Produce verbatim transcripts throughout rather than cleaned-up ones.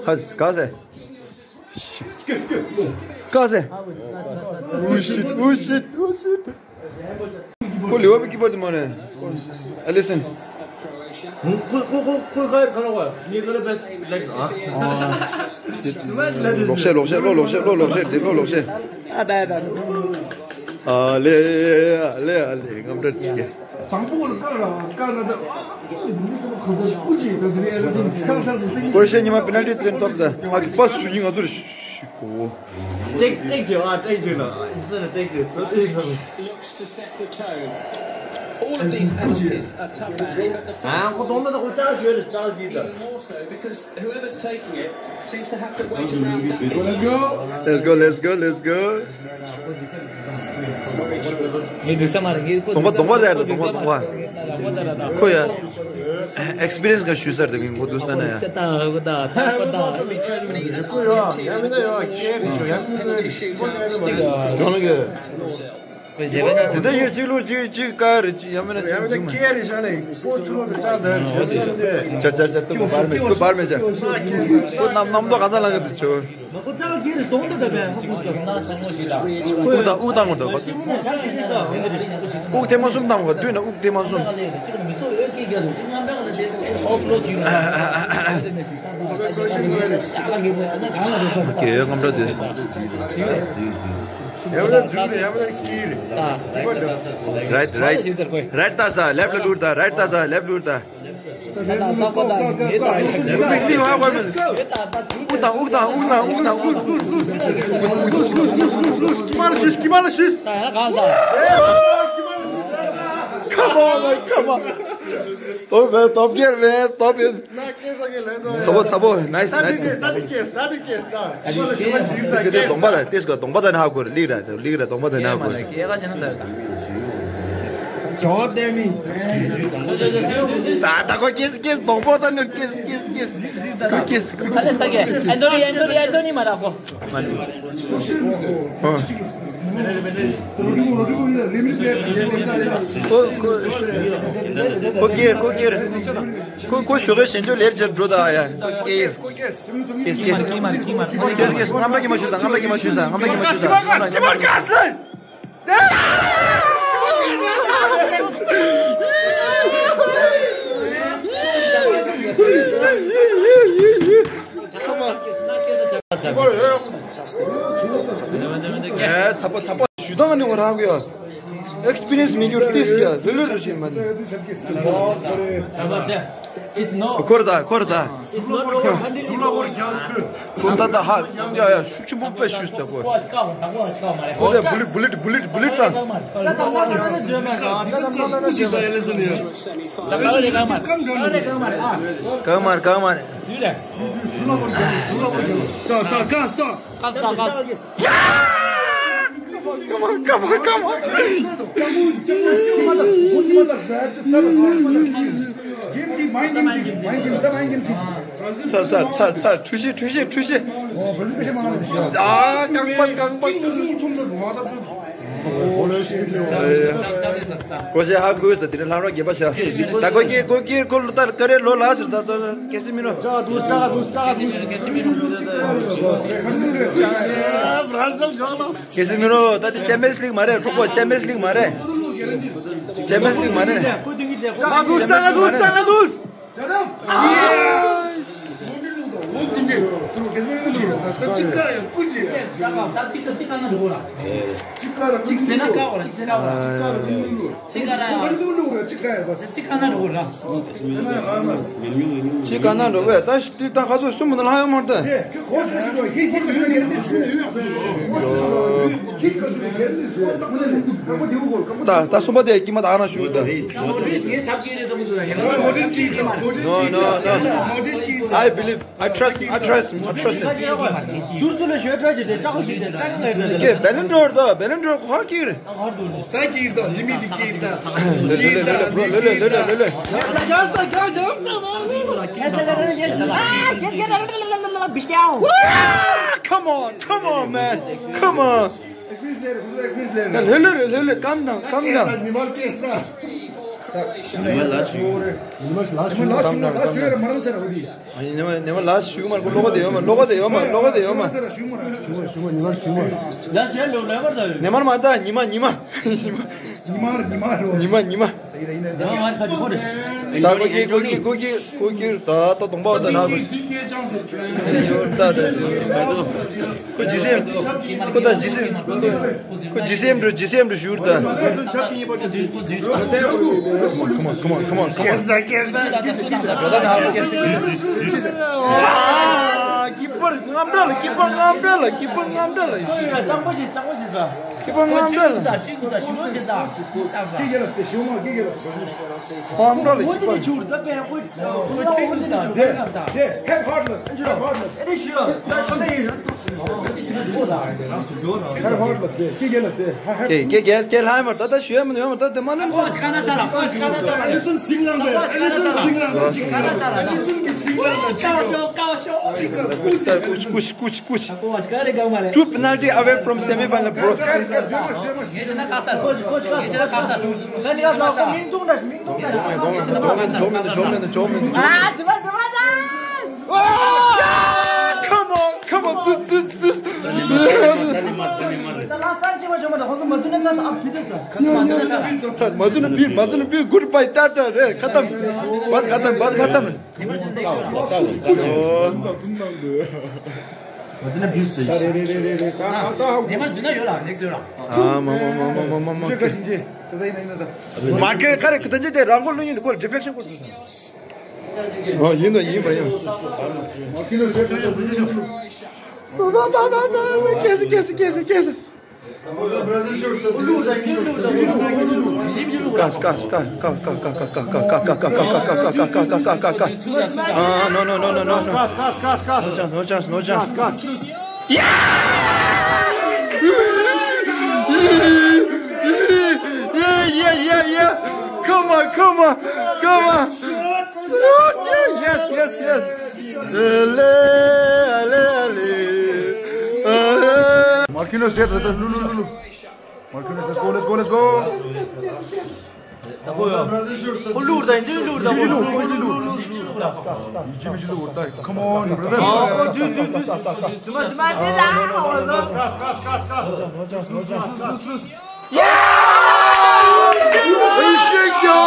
ཧ། ག་ཟེ། ག་ཟེ། Oh shit, oh shit, oh shit. ཁོ་ལེ་བ་པི་ཀི་པར་དེ་མ་རེད། ཨ་ལི་སན། ཁོ་ཁོ་ཁོ་ཁོ་ག་རེ་ཁ་ལོ་བ། ངས་ཁ་ལོ་བས་ལེགས་ཨ། ལོག་ཤེས་ལོག་ཤེས་ལོ་ལོག་ཤེས་ལོ་ལོག་ཤེས་དེ་ལོ་ལོག་ཤེས། ཨ་ད་ད། ཨ་ལེ་ཨ་ལེ་ཨ་ལེ། རྔམ་སྐྲག་ཅིག་སྐྱེ། དང་པོ་ལ་བཀག་ལ་བཀག་ན་ད། ཨ་འདི་མི་སེམས་ཁ་སང་ཀུ་ཅི་ད་དེ་རེད། ཨ་ལེ་སིང་ཁ་སང་དུ་སེང་གེ་ཤེས་ཉི་མ་པེ་ནལ་ཊི་ཐེན་ཐོབ་ད། ཨ་ཀི་ཕར་སི་ཊི་ཞུ་ཉི་ང་ཚོར་ཤི་གོ། ཀྲེག་ཀྲེག་བྱེད་ཨ། ཀྲེག་བྱེད་ལ་ཨིན་སི་ཊ་ཀྲེག་བྱེད་སོ་ཏེ་སོ། Looks to set the tone. All of these penalties are tough, Andy, but the first one even more so because whoever's taking it seems to have to wait around that. Let's go. Let's go, let's go, let's go. གདོང་པ་གདོང་པ་ལས་ར་གདོང་པ་གདོང་པ། ཁོ་ཡ། ཨེག་སི་པི་རི་ཡན་སི་ག་ཞུ་ས་རེད། དེ་གིན་ཁོ་དུ་ས་ན་ཡ། ཁོ་ཡ་ཡ་མི་ན་ཡ་ཀེ་རི་ཤོ་ཡ་མི་ན་ཡ་ཀེ་རི་ཤོ་ཡ་མི་ན་ཡ། དེ་ད་ཡོད་གཅིག་ལོར་གཅིག་གཅིག་ཀ་རེ་གཅིག་ཡ་མི་ན་ཡ་མི་ན་ཀེ་རི་ཤོ་ལེ། སྤོ་ཆུ་ལོ་དུ་ཆ་ད་ཤོ་ཤོ་ཏེ། ཅར་ཅར་ཅར་ཏུ་གོ་བར་མེ་གོ་བར་མེ་ཅར། ཁོ་ནམ་ནམ་དོ་ག་ས་ལ་ག་དུ་ཆོ། མ་ཁོ་ཅག་ཁྱེར་གདོང་དུ་བསྡད་པས། དབུགས་དང་དབུགས་བཏང་དགོས་འདུག་དབུགས་ཐེངས་མ་གསུམ་བཏང་དགོས། བསྡུས་ན་དབུགས་ཐེངས་མ་གསུམ། ཨོ་ཀེ། རྔམ་སྐྲག་དེ། རའིཊ་རའིཊ་རའིཊ་ལྟ་ས་ལེཕཊ་ལ་བླུགས་ད། རའིཊ་ལྟ་ས་ལེཕཊ་བླུགས་ད། དབུགས་བཏང་དབུགས་བཏང་དབུགས་བཏང་དབུགས། དཀྱིལ་མ་ལ་ཤིས། དཀྱིལ་མ་ལ་ཤིས། Come on, man, come on. Top man, top gear, man, top man. ཚ་པོ་ཚ་པོ། ནའིས་ནའིས། དེ་གདོང་པ་ལ་ཏེས་གོ། གདོང་པ་ད་ནི་ཧ་གོ་རེད། ལིག་ར་ལིག་ར་གདོང་པ་ད་ནི་ཧ་གོ་རེད། God damn it. ད་ད་ཁོ་ཀེས་ཀེས་གདོང་པ་ད་ནི་ཀེས་ཀེས་ཀེས་ཀེས། ཨ་ལེ་སྟ་གེ། ཨན་ཐོ་ནི། ཨན་ཐོ་ནི། ཨན་ཐོ་ནི་མ་ར་ཁོ། ཨ། ཁོ་ཁོ་ཁོ་ཀེ་ཁོ་ཀེ་ཁོ་ཁོ་ཞོགས་ཀས་ཞན་ཆོས་ལེར་ཅར་འགྲོ་ད་ཡ། ཀེ་ཀེ་ཀེ་ཀེ་ཀེ་ཀེ་རྔམ་སྐྲག་གི་མ་ཞུ་ད། རྔམ་སྐྲག་གི་མ་ཞུ་ད། རྔམ་སྐྲག་གི་མ་ཞུ་ད། རྔམ་སྐྲག་གི་མ་ཞུ་ད། Come on. ཚ་པོ་ཚ་པོ་ཞུ་དང་ནི་འོ་ར་གུ་ཡ། ཨེག་སི་པི་རི་ཡན་སི་མི་འགྱུར་ཏིས་ཡ་ལོ་ལོ་རུ་ཕྱིན་མ་ནི། འཁོར་ད་འཁོར་ད། འཁོར་ད་ད་ཧ་ཡ་ཡ་ཤུགས་ཆེན་པོ་དཔེ་ཞུས་ད་གོ། འཁོར་ད་བུ་ལིཊ་བུ་ལིཊ་བུ་ལིཊ་བུ་ལིཊ་ད། གང་མར་གང་མར། ད་ད་ག་ས་ད། Come on, come on, come on. ཚར་ཚར་ཚར་ཚར། ཁྲུས་ཤིག་ཁྲུས་ཤིག་ཁྲུས་ཤིག་ཨ། རྐང་པ་རྐང་པ། ཀོ་ཤེ་ཧ་གོ་ས་དེ་ནི་ལྷ་རོགས་རྒྱལ་པ་ཤ། ད་ཀོ་ཀེ་ཀོ་ཀེ་ཀོ་ལོ་ཏར་ཀ་རེ་ལོ་ལ་སུ་ད་ད་ཀེ་སི་མི་རོ། ཅག་དུ་ཅག་དུ་ཅག་དུ། ཀེ་སི་མི་རོ། ད་དེ་ཅེམ་པིཡན་སི་ལིག་མ་རེད། གྲོགས་པོ། ཅེམ་པིཡན་སི་ལིག་མ་རེད། ཅེམ་པིཡན་སི་ལིག་མ་རེད། ཅག་དུ་ཅག་དུ་ཅག་དུ། ཅི་ག་ན་འགྲོ་བས་ད་ཤི་ད་ཁ་ཚོ་གསུམ་མི་ལྷ་ཡོང་མར་ད། ད་ད་གསུམ་པ་དེ་ཀྱི་མ་ད་ཨ་ན་ཞུ་ད། No, no, no. I believe, I trust, I trust, I trust him. ཟུར་ཟུར་ལ་ཞོལ་ཁྲ་ཞིག་དེ་ལྕགས་ཀྱི་དེ་ལྟ་ན་ཡོད་དེ། ཀྱེ་བེ་ལན་ཌོར་ད། བེ་ལན་ཌོར་ཁོ་ཧ་ཀིར། ད་ཀིར་ད། འདི་མི་འདི་ཀིར་ད། ལེ་ལེ་ལེ་ལེ་ལེ་ལེ་ལེ་ལེ་ལེ། Come on, come on, man. Come on. ལེ་ལེ་ལེ་ལེ། Calm down, calm down. ཉི་མ་ལ་ཞུ། ཉི་མ་ལ་ཞུ་ན་ལ་ཞུ་ཡ་ར་མ་རང་ས་ར་འོ་དི། ཉི་མ་ཉི་མ་ལ་ཞུ་མར་གོ་ལོག་དེ་ཡོད་མ་ལོག་དེ་ཡོད་མ་ལོག་དེ་ཡོད་མ། ཞུ་མ་ཞུ་མ་ཉི་མ་ཞུ་མ། ལ་ཞུ་ལོ་ལ་མར་ད། ཉི་མ་མར་ད་ཉི་མ་ཉི་མ། ཉི་མ་ར་ཉི་མ་རོ། ཉི་མ་ཉི་མ། ད་གོ་གི་གོ་གི་གོ་གི་གོ་གི་ད་ད་གདོང་པ་ད་ན་གོ། ད་ད་ད་ད། ཁོ་ཇི་སེམས། ཁོ་ད་ཇི་སེམས། ཁོ་ཇི་སེམས་འགྲོ་ཇི་སེམས་འགྲོ་ཞུར་ད། Come on, come on, come on, come on. ཀི་པར་རྔམ་འདྲ་ལ་ཀི་པར་རྔམ་འདྲ་ལ་ཀི་པར་རྔམ་འདྲ་ལ། སྤྱང་པོ་ཞིག་སྤྱང་པོ་ཞིག་ཟ། ཀི་པར་རྔམ་འདྲ་ལ། ཀི་པར་རྔམ་འདྲ་ལ་ཀི་པར། དེ་དེ་have heartless, have heartless, have heartless, དེ་ཀེ་ཀེ་ཀེ་ལྷ་མར་ད་ད་ཞུ་ཡ་མི་ཡོད་མ་ད་དེ་མ་ནམ་ཁོ་ཁ་ན་ཚ་ལ་ཁོ་ཁ་ན་ཚ་ལ། ཨ་ལི་སོན་སིང་ལང་དེ་ཨ་ལི་སོན་སིང་ལང་དེ་ཅིག་ཁ་ན་ཚ་ལ་ཨ་ལི་སོན་གི་སིང་ལང་དེ་ཅིག་ཀའོ་ཤོ་ཀའོ་ཤོ། ཀུ་ཤ་ཀུ་ཤ་ཀུ་ཤ་ཀུ་ཤ། Two penalty away from semi final, bro. Come on, come on, this, this, this. མ་ཟུན་ན་བིར། མ་ཟུན་ན་བིར། Goodbye, ཏཱ་ཏཱ་རེད། ཁ་ཏམ། བད་ཁ་ཏམ། བད་ཁ་ཏམ། ཉི་མ་ཇུ་ན་ཡོད་ལ་ནེགསི་ཡོད་ལ། ཨ་མ་མ་མ་མ་མ་མ། མ་ཁེ་ཁ་རེ་ཁུ་ཏན་ཅི་དེ་རང་གོ་ལུ་ཡིན་ཁོ་ཌི་ཕེག་ཤན་ཁོ། ཨ་ཡིན་ད་ཡིན་པ་ཡིན། ད་ད་ད་ད་ད་ཀེ་སི་ཀེ་སི་ཀེ་སི་ཀེ་སི། Ah, no, no, no, no, no, no. No chance, no chance, no chance. Yeah! Yeah, yeah, yeah, yeah. Come on, come on, come on. Yes, yes, yes. Ale, ale, ale. Ale. Marquinhos, yes, yes, yes. Marquinhos, let's go, let's go, let's go. ཁོ་ལུར་ད་ཡིན་ཅི་ལུར་ད། ཡིན་ཅི་ལུར་ད། Come on, brother. Come on, brother. Loose, loose, loose, loose, loose. Yeah! Ишига,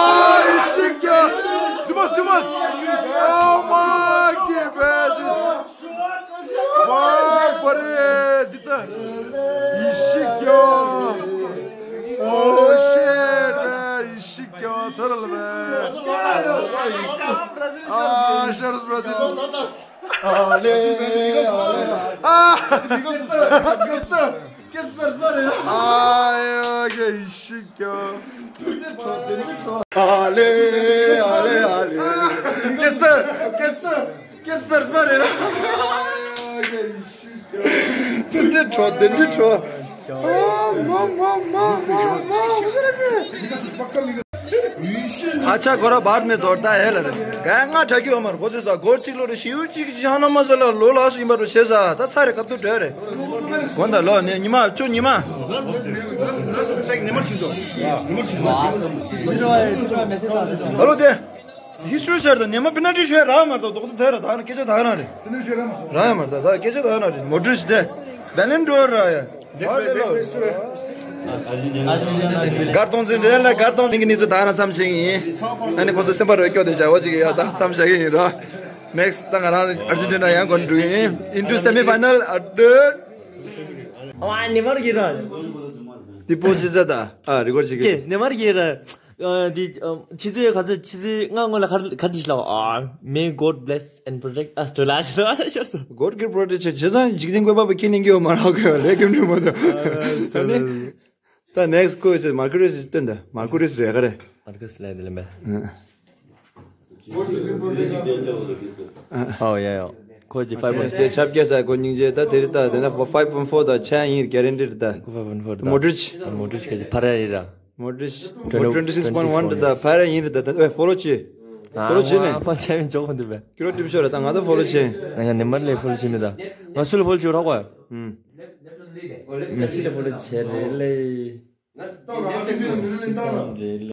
ишига. Зумас, зумас. Oh my God. Вай, паре, дита. Ишига. Oh shit, man. Ишига. Царал, man. Ah, Charles Brazil. Ale, ale. Ah, Kester, sorry. Ay, ay, ay, ишига. Ale, ale, ale. Kester, Kester, Kester, sorry. Ay, ay, ишига. Dendri tro, dendri tro. Ah, ma, ma, ma, ma, ma. अच्छा, गोरा बाद में दौड़ता है, लड़े। गया, ང་དྲག་གི་ཡོད་མ་རེད། གོ་ཚོད་ས་སྒོར་གཅིག་ལོ་རེ་ཤིའུ་གཅིག་ཅི་ཧ་ན་མ་ཟ་ལ་ལོ་ལ་སུ་ཡིན་པ་རུ་བྱེད་ས་ད་ཚ་རེ་སྐབས་དུ་བྲལ་རེད། གོ་འདའ་ལོ་ནི་ཉི་མ་ཅོ་ཉི་མ། ཨ་ལོ་དེ། ཧི་སི་ཊོ་རི་ཤར་དང་ཉི་མ་པེ་ན་ལི་ཊི་ཤོད་རག་མ་རེད། ཏོག་ཏོག་དེ་ར་ད་ན་སྐད་ཆ་ད་ག་ན་རེད། རག་ཡ་མ་རེད། ད་སྐད་ཆ་ད་ག་ན་རེད། མོ་ཌི་རིཆ་དེ། བེ་ལན་ཌི་ཨོར་ར་ཡ། གར་གཏོང་འཛིན་རེད་ལ་གར་གཏོང་འཛིན་གྱི་གནས་ཚུལ་ད་ན་མཚམས་བཞག་ཡིན། ཨ་ནི་ཁོང་ཚོ་སེམས་པ་རོ་སྐྱོ་དེ་བྱ་བ་ཅིག་ཡ་ད་མཚམས་བཞག་གི་ཡིན་ར། ནེག་སི་ཊི་ད་ང་རང་ཨར་ཇེན་ཊི་ན་ཡང་གོན་འགྲོ་ཡིན། Into semi final, ཨ་ཏི། ཨ་ནི་མར་གྱི་ར། ཏི་པོ་ཅི་ཟ་ད། ཨ་རི་གོར་ཅིག་གི། ནི་མར་གྱི་ར། འདི་ཕྱི་ཚེས་ག་ཚོད་ཕྱི་ཚེས་ལྔ་སྔོན་ལ་ག་ག་འདྲི་ཤི་ལ། May God bless and protect us to last ཤོར་སོང་། God give protection བྱས་ཙང་འཇིག་རྟེན་བཀོད་པ་པ་ཁྱེད་ནི་འགྱོ་མ་རག་གི་ལས་ཀྱི་མི་མ་དང་། ད་ནེག་སི་ཊི་ཀོ་ཡི་ཚེ་མར་ཁུ་རེ་སི་སྟོན་ད། མར་ཁུ་རེ་སི་རེད་ག་རེ། མར་ཁུ་རེ་སི་ལས་དེ་ལས་མེད། ཨོ་ཡ་ཡ། ཁོ་ཅི་ཕའི་བ་ཕོན་ཕོར། དེ་ཆབ་ཀྱ་ས་ཁོ་སྙིང་རྗེ་ད་དེ་རི་ད་དེ་ན་ཕའི་བ་ཕོན་ཕོར་ད་ཆ་ཡིན་གེ་རན་ཊི་ད། ཁོ་ཕའི་བ་ཕོན་ཕོར་ད། མོ་ཌི་རིཆ། མོ་ཌི་རིཆ་ཁ་ཅི་ཕ་ར་རི་ར། མོ་ཌི་རིཆ། ཊུ་ཝེན་ཊི་ཊུ་ཝེན་ཊི་སིག་པོ་ཨིན་ཊི་ཝན་ད་ཕ་ར་ཡིན་རི་ད་ད་ཨེ་ཕོ་ལོ་ཅི། ཕོ་ལོ་ཅི་ནས། ཕ་ཆ་ཡིན་ཅོག་མ་འདུག་པས། ཁྱོད་རོ་ཊིབ་ཤོར་ར་ད་ང་ད་ཕོ་ལོ་ཅི། ང་ནེ་མར་ལས་ཕོ་ལོ་ཅི་མི་ད། ང་སུ་ལ་ཕོ་ལོ་ཅི་རོགས་པ། ཨུམ། མེ་སི་ལ་ཕོ་ལོ་ཅི་རེད་ལེ། རེད་ལེ།